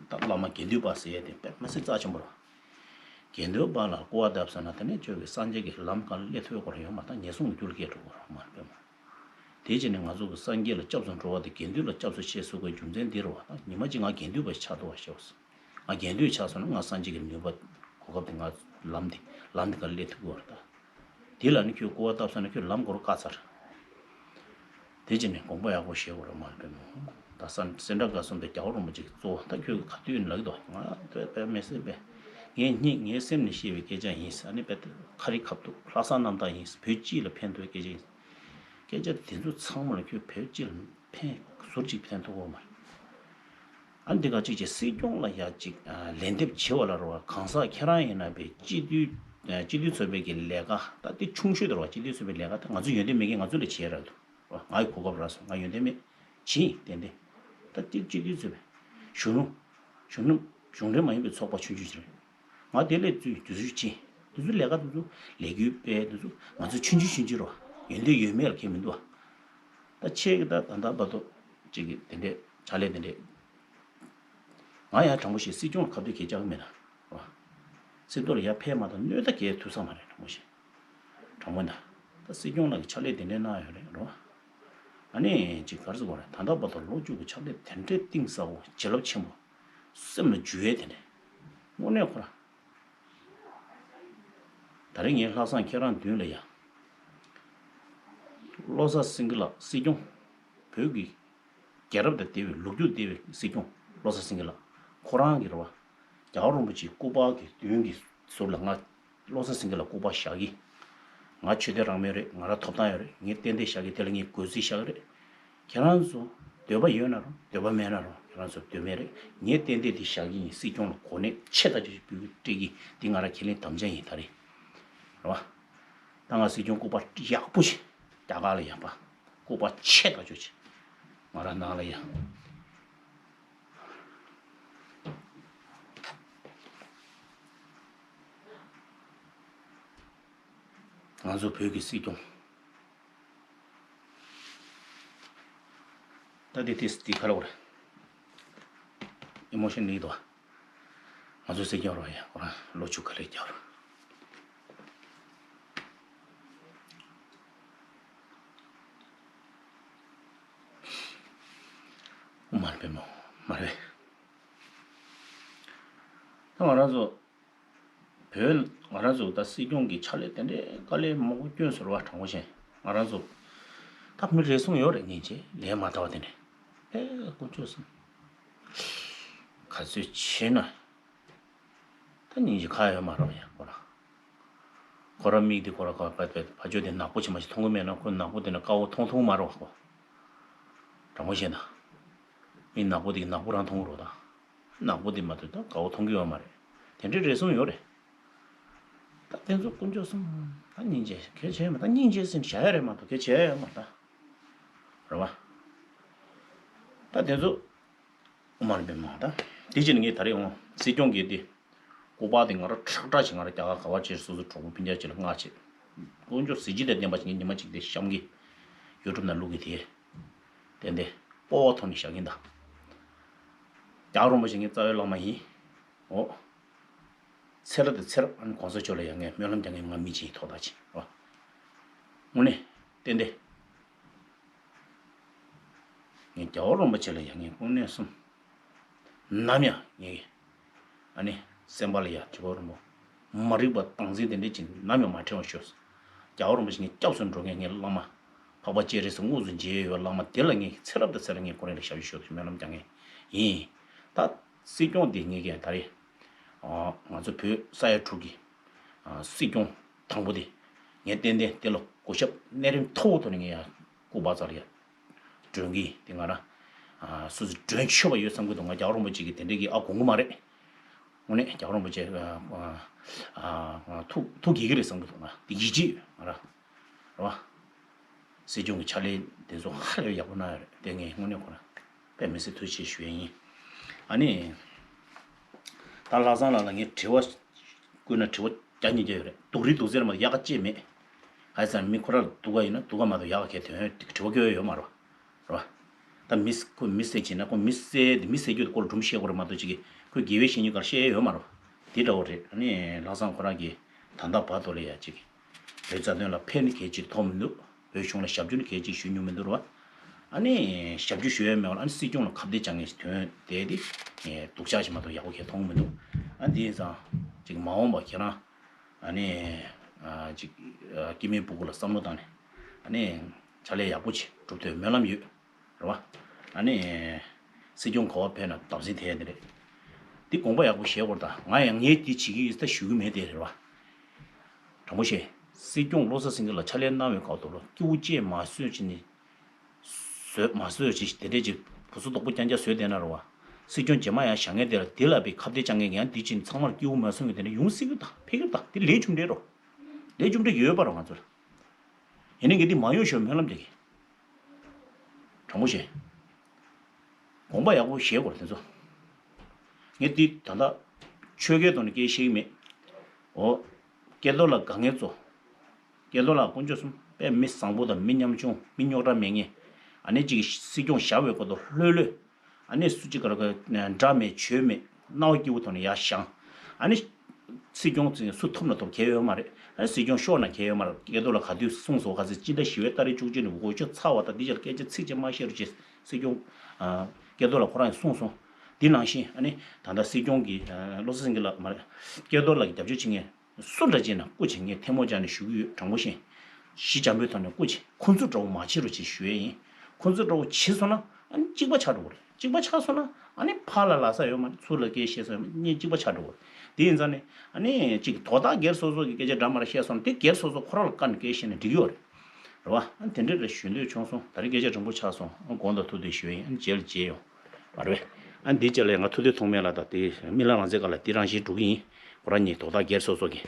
ད་བླ་མ་དགེ་འདུན་པ་ཟེར་ཡ་དེ་དཔེ་མི་སྲིད་རྩ་ཆེན་པོ་རེད། དགེ་འདུན་པ་ལ་སྐུར་བ་བཏབ་ཟེར་ན་དེ་ནས་ཁྱོད་ཀྱིས་སངས་རྒྱས་ཀྱི་ལམ་ག་ལ་སླེབས་ཐུབ་ཀྱི་རེད། ཡོད་མ་ད་ངན་སོང་གི་རྒྱུ་ལ་སྐྱེལ་འགྲོ་གི་རེད། མ་རེད་པས་མ། དེ་བྱས་ནས་ང་ཚོ་གི་སངས་རྒྱས་ལ་སྐྱབས་སུ་འགྲོ་བ་དེ་དགེ་འདུན་ལ་སྐྱབས་སུ་མཆི་དགོས་རྒྱུ་མཚན་འདི་རེད་བ། ད་ཉི་མ་གཅིག་ང་དགེ་འདུན་པ་ཞིག་ཆགས་ཐུབ་པ་ཤོག་ང་དགེ་འདུན་ཆགས་སོང་ན་ང་སངས་རྒྱས་ཀྱི་ནུས་པ་གོ་སྐབས་དེ་ང་ལམ་དེ་ལམ་དེ་ག་སླེབས་ཐུབ་ཀྱི་རེད་ད། དེ་ལ་ནི་ཁྱོད་སྐུར་བ་བཏབ་ས་ན་ཁྱོད་ལམ་གོ་རུ་བཀག་ཚར། དེ་བྱས་ནས་དགོངས་པ་ཡག་པོ་བཞེས་དགོས་རེད། མ་རེད་པས་མོ། ད་སན་སེ་འབྲས་དགའ་གསུམ་དང་རྒྱལ་བ་རིན་པོ་ཆེ་གི་གཙོ་བོ་ད་ཁྱོད་ཀྱི་ག་དུས་ཡིན་ལབ་ཀྱི་འདུག་ང་དཔེ་དཔེ་མི་སྲིད་པས། ངའི་སྙིང་ངའི་སེམས་ནས་བཤད་པའི་སྐད་ཆ་ཡིན། ཨ་ནི་དཔེ་ཁ་རི་ཁ་ཐུག་ལྷག་བསམ་རྣམ་དག་ཡིན། བོད་སྤྱི་ལ་ཕན་ཐོགས་སྐད་ཆ་ཡིན། སྐད་ཆ་དེ་ཚོ་ཚང་མ་ལ་ཁྱོད་བོད་སྤྱི་ལ་ཕན་ཟུར་གཅིག་ཕན་ཐོགས་ཀྱི་ཡོད་མ་རེད། ཨ་འདི་ག་གཅིག་བྱས་སྲིད་སྐྱོང་ལ་ཡ་གཅིག་ལན་འདེབས་བྱེད་པ་ལ་རོ། གང་ཟག་ཁྱེད་རང་ཡིན་ན་པའི་སྤྱི་འཐུས་སྤྱི་འཐུས་ཚོགས་པའི་གི་ལས་ཀ་ད་དེ་ཆུང་ཤོས་དུ་རོ། སྤྱི་འཐུས་ཚོགས་པའི་ལས་ཀ་ད་ང་ཚོ་ཡོན་ཏན་མེད་མཁན་ང་ཚོ་ལས་བྱེད་ར་འདུག་རོ། ང་ཡི་གོ་སྐབས་རག་སོང་། ང་ཡོན་ཏན་མེད་བྱིན་ཏན་ཏན། ད་དེ་སྤྱི་འཐུས་ཚོགས་པའི་གཞོན་ནུ་གཞོན་ནུ་གཞུང་འབྲེལ་མ་ཡིན་པའི་ཚོགས་པ་ཆུང་ཆུང་ཞིག་རེད། ང་དེ་ལས་བཙུན་དུས་ཚོད་ཕྱིན། དུས་ཚོད་ལས་ཀ་དུས་ཚོད་ལས་འགུལ་སྤེལ་དུས་ཚོད་ང་ཚོ་ཆུང་ཆུང་ཆུང་ཆུང་རོ། ཡོན་ཏན་ཡོད་མེད་ལ་ཁེལ་མི་འདུག་ཨ། ད་ཆེ་གི་ད་ད་ད་བར་དུ་ཅིག་གི་དེ་འདྲས་ཕྱག་ལས་དེ་འདྲས་ང་ཡང་དྲང་པོ་ཞིག་སྲིད་སྐྱོང་ལ་ཁ་གཏད་གས་བཅག་གི་མེད་ན་རོ། སྲིད་ཐོག་ལ་ཡར་ཕེབས་མ་ཐག་གནོད་ད་གས་ཐུབ་ས་མ་རེད། དྲང་པོ་ཞིག་དྲང་པོ་ན་ད་སྲིད་སྐྱོང་ལགས་ཀྱི་ཕྱག་ལས་དེ་འདྲས་གནང་ཡོད་རེད་རོ། ཨ་ནི་ཅིག་ག་རེ་ཟེར་དགོས་རེད། ད་ད་བར་དུ་ལོ་བཅུ་གི་ཕྱག་ལས་དེ་འདྲས་གཏིང་ཟབ་པོ་བྱིན་རླབས་ཆེན་པོ་སེམས་ལ་འཇུ་ཡས་དེ་འདྲས་དངོས་གནས་ཁོ་རང་ད་རེས་ངས་ལྷག་བསམ་ཁྱེད་རང་མདུན་ལ་ཡ། བློ་བཟང་སེང་གེ་ལགས་སྲིད་སྐྱོང་། བོད་ཀྱི་རྒྱལ་རབས་དང་འབྲེལ་བའི་ལོ་རྒྱུས་ལྡན་པའི་སྲིད་སྐྱོང་བློ་བཟང་སེང་གེ་ལགས། ཁོ་རང་གི་རེད་བ། རྒྱལ་བ་རིན་པོ་ཆེའི་སྐུ་པར་གྱི་མདུན་གྱི་ཟུར་ལ་ང་བློ་བཟང་སེང་གེ་ལགས་སྐུ་པར་བཞག་གི། ང་ཆོས་དད་རང་མོས་རེད། ང་རང་ཐོབ་ཐང་ཡོད་རེད། ངས་ཏན་ཏན་བཞག་གི། དེ་ལ་ངས་དགོས་ཚུལ་བཞག་གི་རེད། ཁྱེད་རང་ཚོ་འདོད་པ་ཡོད་ན་རུང་འདོད་པ་མེད་ན་རུང་ཁྱེད་རང་ཚོ་འདོད་མེད་རེད། ངས་ཏན་ཏན་དེ་བཞག་གི་ཡིན། སྲིད་སྐྱོང་ལ་གོ་གནས་ཆེ་ཐག་ཆོད་ཅིག་ཕུལ་གི་སྤྲད་གི། འདི་ང་རང་ཁས་ལེན་དམ་བཅའ་ཡིན་ད་རེས། རེད་བ། ད་ང་སྲིད་སྐྱོང་སྐུ་པར་ཡག་པོ་ཞིག་རྒྱ་གར་ལ་ཡག་པ་སྐུ་པར་ཆེ་ཐག་ཆོད་ཅིག་ང་རང་ནང་ལ་ཡ། ང་ཚོ་བོད་ཀྱི་སྲིད་སྐྱོང་། ད་དེ་དེ་དེ་ཁ་ལོ་རེད། ཨི་མོ་ཤན་ནི་དོ། ང་ཚོ་སྲིད་སྐྱོང་རོ་ཡ་ཁོ་རང་ལོ་བཅུ་ག་ལེ་རྒྱབ་རོ། མ་རེད་པས་མོ། མ་རེད། ད་ང་རང་ཚོ། བོད་ང་རང་ཚོ་ད་སྲིད་སྐྱོང་གི་ཕྱག་ལས་དེ་འདྲའི་དཀའ་ལས་མང་པོ་བསྐྱོན་ཟེར་བ་དྲང་པོ་བཤད། ང་རང་ཚོ་ད་མི་རེ་ཟུང་ཡོད་རེད། སྙིང་རྗེ་ལས་མ་དག་པ་དེ་འདྲ། ཨེ་དཀོན་མཆོག་གསུམ། ག་ཚོད་བྱས་ན་ད་སྙིང་རྗེ་ཁ་ཡོད་མ་རེད་ཡ། ཁོ་རང་ཁོ་རང་མིག་དེ་ཁོ་རང་ཁ་ཕ་ཕ་ཕ་ཇོ་དེ་ནག་པོ་ཆེ་མ་ཞིག་མཐོང་གི་མེད་ན་ཁོ་ནག་པོ་དེ་ན་དཀར་པོ་མཐོང་མཐོང་མ་རེད་བ། ཁོ་དྲང་པོ་བཤད་ན་མི་ནག་པོ་དེ་ནག་པོ་རང་མཐོང་གི་རེད་ད། ནག་པོ་དེ་མ་གཏོགས་ད་དཀར་པོ་མཐོང་གི་ཡོད་མ་རེད། དེ་འདྲའི་རེ་ཟུང་ཡོད་རེད། ད་དེ་ཚོ་དཀོན་མཆོག་གསུམ། ད་སྙིང་རྗེ་གལ་ཆེ་ཡོད་མ། ད་སྙིང་རྗེ་ཟེར་ནས་བྱ་ཡ་རེད་མ་གཏོགས་གལ་ཆེ་ཡ་ཡོད་མ་རེད་ད། རེད་བ། ད་དེ་ཚོ་དབུ་མ་རེད་པས་མ་ད། དེ་བྱས་ནས་ངས་ད་རེས་འོང་སྲིད་སྐྱོང་གི་དེ་སྐུ་པར་དེ་ང་རང་ཁྲག་ཁྲག་ཅིག་ང་རང་རྒྱ་གར་ག་བ་ཅིར་སོ་སོ་གྲོགས་པོ་སྤུན་ཀྱག་ཅིག་ལ་མངགས་བྱས། དཀོན་མཆོག་གཟི་བརྗིད་དང་ལྡན་པ་ཅིག་ངས་ཉི་མ་གཅིག་དེ་བཤམས་གི། ཡུ་ཊུབ་ནང་བླུག་གི་དེ། དེ་འདི་སྤོབས་པ་ཐོག་ནས་བཞག་གིན་ད། རྒྱལ་བ་རིན་པོ་ཆེ་ངའི་རྩ་བའི་བླ་མ་ཡིན། འོ། ཚེ་རབས་དང་ཚེ་རབས་ཨ་ནི་གོང་ས་མཆོག་ལ་ཡང་ངས་སྨོན་ལམ་རྒྱག་མཁན་ང་མི་གཅིག་ཡིན། ཐོག་མཐའ་ཅིག་རོ། དངོས་གནས་ཏན་ཏན། ངས་རྒྱལ་བ་རིན་པོ་ཆེ་ལ་ཡང་ངས་དངོས་གནས་སོང་། ནམ་ཡང་ངས་ཨ་ནི་སེམས་པ་ལ་ཡང་དྲི་བ་རིང་པོ། མ་རིག་པ་སྟངས་འཛིན་དེ་འདྲས་ཅིག་ནམ་ཡང་མ་དྲན་པར་ཤོག། རྒྱལ་བ་རིན་པོ་ཆེ་ངའི་སྐྱབས་སུ་འགྲོ་མཁན་ངའི་བླ་མ། འཕགས་པ་སྤྱན་རས་གཟིགས་དངོས་སུ་མཇལ་ཡས་ཡོད་བླ་མ་དེ་ལ་ངས་ཚེ་རབས་དང་ཚེ་རབས་ངས་སྐུ་རིང་ལ་ཞབས་ཕྱི་ཞུ་དང་སྨོན་ལམ་རྒྱག་མཁན་ཡིན། ད་སྲིད་སྐྱོང་འདི་ངས་ཀྱང་ད་རེས་ང་ཚོ་བོད་ས་ཡ་དྲུག་གི་སྲིད་སྐྱོང་དང་པོ་དེ། ངས་ཏན་ཏན་དེ་ལ་གོ་ཞབས་གནས་རིམ་མཐོ་བོ་ཐོག་ནས་ངས་ཡང་སྐུ་པར་ཚར་ཡ། མགྲོན་གྱི་དེ་ང་རང་། སོ་སོ་མགྲོན་ཆོད་པ་ཡོད་བསམ་གྱི་འདུག་ང་རྒྱལ་བ་རིན་པོ་ཆེ་གི་དེ་འདྲས་ཀྱི་ཨ་དགོངས་ཀྱི་མ་རེད། དངོས་གནས་རྒྱལ་བ་རིན་པོ་ཆེ་ཐུགས་ཐུགས་དགྱེས་ཀྱི་རེད་བསམ་གྱི་འདུག་ང་དེ་ཡིད་ཆེས་ཡོད་ང་རང་། རེད་བ། སྲིད་སྐྱོང་གི་ཕྱག་ལས་དེ་ཚོ་ཧ་ལས་ཡག་པོ་གནང་ཡོད་རེད། དེ་ངས་དངོས་གནས་ཁོ་རང་དཔེ་མི་སྲིད་ཐུགས་རྗེ་ཆེ་ཞུ་ཡས་ཡིན། ཨ་ནི། ད་ལྷག་བསམ་ལགས་ལ་ངས་དྲི་བ་བསྐུར་ན་དྲི་བ་བརྒྱ་ཉིས་བརྒྱ་ཡོད་རེད། སྡུག་རུས་སྡུག་ཚེར་མ་གཏོགས་ཡག་ག་ཅི་མེད། ག་རེ་ཟེར་ན་མི་ཁོ་རང་ལ་སྡུག་ག་ཡིན་ན་སྡུག་ག་མ་གཏོགས་ཡག་ག་གལ་དོན་དྲི་བ་བསྐུར་ཡ་ཡོད་མ་རེད། རེད་བ། ད་མི་ཁོ་མི་བསད་བྱས་ན་ཁོ་མི་བསད་དེ་མི་བསད་རྒྱུ་དེ་ཁོ་ལ་སྒྲུང་བཤད་དགོས་རེད་མ་གཏོགས་ཅིག་གིས་ཁོས་དགེ་བའི་བཤེས་གཉེན་ག་རེ་བཤད་ཡ་ཡོད་མ་རེད་བ། དེ་འདྲ་བོ་རེད། ཨ་ནི་ལྷག་བསམ་ཁོ་རང་གིས་ད་ལྟ་བར་དུ་ལ་ཡ་ཅིག་བོད་རྩ་དོན་ལ་ཕན་གལ་ཆེ་ཐོགས་མི་འདུག་བོད་གཞུང་ལ་ཞབས་ཞུ་ནི་གལ་ཆེ་ཞུ་མྱོང་མི་འདུག་རེད་བ། ཨ་ནི་ཞབས་ཞུ་ཞུ་ཡ་མེད་པ་ལ་ཨ་ནི་སྲིད་སྐྱོང་ལ་ཁ་གཏད་བཅག་མཁན་ཞིག་ཐོན་དེ་དེ་སྡུག་ཅག་ཞིག་མ་གཏོགས་ཡག་པོ་གང་ཡང་མཐོང་མི་འདུག་ཨ་འདི་ཡིན་ཙང་ཅིག་མ་འོངས་པ་ཁྱེད་རང་ཨ་ནི་ཅིག་སྐྱེ་དམན་ཕྲུ་གུ་ལ་བསམ་བློ་བཏང་ནས་ཨ་ནི་ཕྱག་ལས་ཡག་པོ་ཅིག་སྒྲུབ་ཐུབ་སྨོན་ལམ་ཡོད། རེད་བ། ཨ་ནི། སྲིད་སྐྱོང་ག་པར་ཕེབས་ན་བརྡབ་གསིག་ཐེབས་ཡ་དེ་རེད། འདི་དགོངས་པ་ཡག་པོ་བཞེས་དགོས་རེད་ད། ང་ཡང་ངས་འདི་བྱེད་ཀྱི་ཡོད་ད་ཞུ་གི་མེད་དེ་རེད་བ། དྲང་པོ་བཤད། སྲིད་སྐྱོང་བློ་བཟང་སེང་གེ་ལ་ཕྱག་ལས་གནང་བའི་སྐབས་ཐོག་ལ་སྐྱིད་པོ་ཅིག་མ་བཟོས་ཅིག་ནི། བཟོས་མ་བཟོས་ཅིག་དེ་འདྲས་ཅིག་བུ་ཚོ་རྡོག་པོ་རྐྱང་རྐྱང་བཟོས་བསྡད་ན་རེད་བ། སྲིད་སྐྱོང་རྗེས་མ་ཡང་བཞེངས་མཁན་དེ་ལ་དེ་ལ་བའི་ཁ་གཏད་བཅག་མཁན་ཡང་འདི་ཅིག་ནི་ཚང་མར་སྐྱིད་པོ་མ་བཟོས་མཁན་དེ་འདྲས་ཡོང་སྲིད་ཀྱི་ད་ཕེབས་ཀྱི་ད་དེ་ལས་རྒྱུ་འབྲས་རོ། ལས་རྒྱུ་འབྲས་ཡོད་པ་རོ་ང་ཚོར། ཡིན་ནའི་ངས་འདི་མ་ཡོང་ཞོར་སྨོན་ལམ་རྒྱག་གི། དྲང་པོ་བཤད། དགོངས་པ་ཡག་པོ་བཞེས་དགོས་རེད་དེ་ཚོ། ངས་འདི་ད་ལྟ་ཆོལ་ཁའི་ཐོག་ནས་སྐད་བཤད་ཀྱི་མེད། འོ། སྐལ་རྡོར་ལགས་དགའ་ངེས་ཚོ། སྐལ་རྡོར་ལགས་དཀོན་མཆོག་གསུམ་དཔེ་མི་བཟང་པོ་དང་མི་ཉམ་ཆུང་མི་རྙོག་དྲ་མེད་མཁན། ཨ་ནི་གཅིག་སྲིད་སྐྱོང་བཞག་པའི་སྐོར་དུ་ལྷོད་ལྷོད། ཨ་ནི་སུ་གཅིག་ག་རེ་ག་འདྲ་མེད་བྱོས་མེད་སྣང་བ་སྐྱིད་པོ་ཐོག་ནས་ཡར་བཞེངས། ཨ་ནི། སྲིད་སྐྱོང་ཚོས་སུ་ཐོབ་ན་ཐོབ་གལ་ཡོད་མ་རེད། ཨ་ནི་སྲིད་སྐྱོང་ཤོར་ན་གལ་ཡོད་མ་རེད། སྐལ་རྡོར་ལགས་ག་དུས་གསུངས་སོང་ག་ཚོད་སྤྱི་ཟླ་བཞི་པའི་ཏ་རིག་བཅུ་གཅིག་ནས་འོས་ཤོག་ཚར་བ་དང་འདི་ཅར་སྐད་ཆ་ཚིག་གཅིག་མ་བཤད་རོགས་བྱེད། སྲིད་སྐྱོང་། ཨ། སྐལ་རྡོར་ལགས་ཁོ་རང་ཡང་གསུངས་སོང་། འདི་ནང་བཞིན་ཨ་ནི་ད་ལྟ་སྲིད་སྐྱོང་གིས་བློ་བཟང་སེང་གེ་ལགས་མ་རེད། སྐལ་རྡོར་ལགས་ཀྱི་རྒྱབ་སྐྱོར་བྱེད་མཁན། སུ་འདྲ་ཅིག་ན་སྐུ་མཁྱེན་ངས་ཐལ་མོ་སྦྱར་ནས་ཞུ་གི་ཡོད། དྲང་པོ་བཤད། གཞི་འཇམ་པོའི་ཐོག་ནས་སྐུ་མཁྱེན་ཁོ་ཚོ་འདྲ་བོ་མ་བྱེད་རོགས་ཅེས་ཞུ་ཡས་ཡིན། ཁོ་ཚོ་འདྲ་བོ་བྱས་སོང་ན་ཨ་ནི་གཅིག་པ་ཆགས་འགྲོ་གི་རེད། གཅིག་པ་ཆགས་སོང་ན་ཨ་ནི་ཕར་ལ་ལབ་ས་ཡོད་མ་རེད། ཚུར་ལ་སྐད་བཤད་ས་ཡོད་མ་རེད། གཉིས་གཅིག་པ་ཆགས་འགྲོ་གི་རེད། དེ་ཡིན་ཙང་ནས་ཨ་ནི་གཅིག་དོ་བདག་སྒེར་སོ་སོ་གི་སྐད་ཆ་འདྲ་མ་འདྲ་བཤད་སོང་ན་དེ་སྒེར་སོ་སོ་ཁོ་རང་ལ་བཀའ་ནས་སྐད་བཤད་ན་འགྲིག་གི་ཡོད་རེད། རེད་བ། ཨ་ནི་དེ་འདྲས་ལ་ཞུ་འདོད་བྱུང་སོང་། ད་རེས་སྐད་ཆ་རིང་པོ་ཆགས་སོང་། ཨ་དགོངས་དག་ཐུགས་འདུན་ཞུ་ཡས་ཡིན། ཨ་ནི་རྗེས་ལ་མཇལ་ཡོང་། མ་རེད་པས། ཨ་འདི་ཅག་ལ་ང་ཐུགས་འདོད་ཐོགས་མེད་ལ་ད་དེ་རྨི་ལམ་རང་བཙན་སྒང་ལ་འདི་རང་བཞིན་འགྲོ་གི་ཡིན། ཁོ་རང་གཉིས་དོ་བདག་སྒེར་སོ་སོ་གི།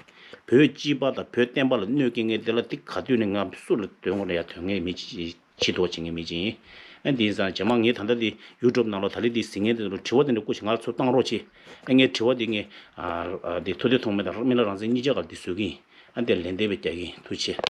བོད་སྤྱི་པ་དང་བོད་བསྟན་པ་ལ་གནོད་སྐྱེལ་མཁན་དེ་ལ་དེ་ག་དུས་ནས་ང་སུ་ལ་དོན་ངོ་ལ་ཡ་དོན་ངེས་མི་ཅི་ཅི་དོགས་བྱེད་མཁན་མི་ཅི་ཡིན། ཨ་འདི་ཡིན་ཙང་རྗེས་མ་ངས་ད་ལྟ་འདི་ཡུ་ཊུབ་ནང་ལ་ད་ལི་འདི་གཟིགས་མཁན་དེ་ཚོ་ལ་དྲི་བ་དེ་འདྲ་སྐུ་མཁྱེན་ང་ལ་ཚུར་བཏང་རོགས་བྱེད། ཨ་ངས་དྲི་བ་དེ་ངས་ཨ་ཨ་དེ་ཐུགས་འདོད་ཐོགས་མེད་དང་རྨི་ལམ་རང་བཙན་གཉིས་ཆ་སྒང་ལ་འདི་བཟོ་གི་ཡིན། ཨ་འདི་ལན་འདེབས་རྒྱག་གི་ཡིན། ཐུགས་རྗེ་ཆེ།